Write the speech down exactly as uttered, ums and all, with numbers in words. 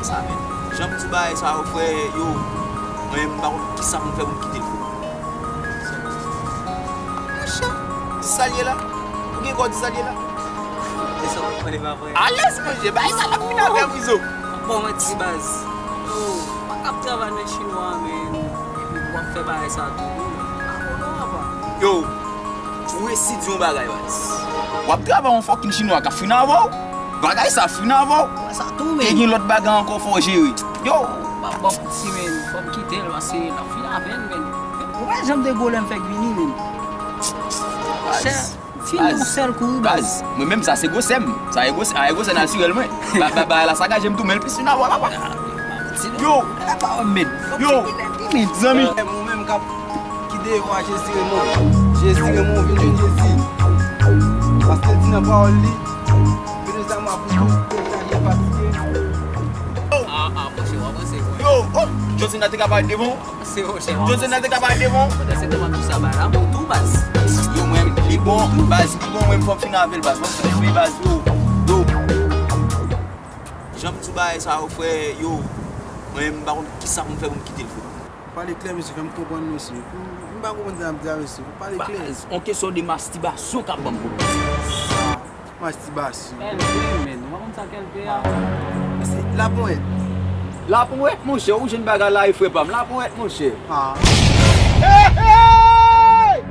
Sa, men. Jan m di w bagay sa yo, frè, yo, mwen menm, m pa konn kisa pou m fè pou m kite l, frè. Monchè, di sa l ye la? Ou gen kò di sa l ye la? E sa w konprann, e pa vre? Alèz, monchè, bagay sa l ap fin avè m, Izo. Bon, mwen di baz. Yo, pa kap travay nan chinwa, men. Epi w ap fè bagay sa tou. A, bon, non, apa. Yo, ou resi di yon bagay, baz. W ap travay yon fucking chinwa k ap fin avè w. Bagay sa fin avè w. Wè sa tou, men. E gen lòt bagay ankò fò w jere. Yo! M ap ban piti, men. Fò m kite l, paske l ap fin avè n, men. Ou wè jan m te gwo lè m fèk vini, men. Chè, fin yon sèl kou, wi, baz. Mwen menm, sa se gwosè m. Sa e gwosè, a, e gwosè natirèl mwen. Ba, ba, bagay la sakaje m tou, men l plis fin avè w, papa. Yo! Yo! Zanmi! Ou menm k ap ki deyò a, Jezi renmen w. Jezi renmen w, vin jwenn Jezi. Paske l di nan pawòl li, vin jwenn sa mwen ap pou tou, ki fatige. Ah, ah, monchè, w avanse, wi. Yo, oh, Josena te ka parèt devan w. Avanse, monchè, w avanse. Josena te ka parèt devan w. Pandan se tan m ap di sa bay la, bon, tou baz. Yo, mwen, li bon, baz, li bon, mwen, fò m fin avè l, baz. Mwen, fè baz, yo, yo. Jan m di w bagay sa yo, frè, yo, mwen, m pa konn kisa pou m fè pou m kite l, frè. Pale klè, mesye, fè m konprann, mesye. M, m pa konprann sa n ap di a, mesye. Pale klè. Baz, on kesyon de mastibasyon k ap ban m pwoblèm. Mastibasyon. Kèlke, men, ou pa konn sa kèlke a? Se laponyèt. Laponyèt, monchè, ou jwenn bagay la, e frè pa m. Laponyèt, monchè. Ah. Hey, hey!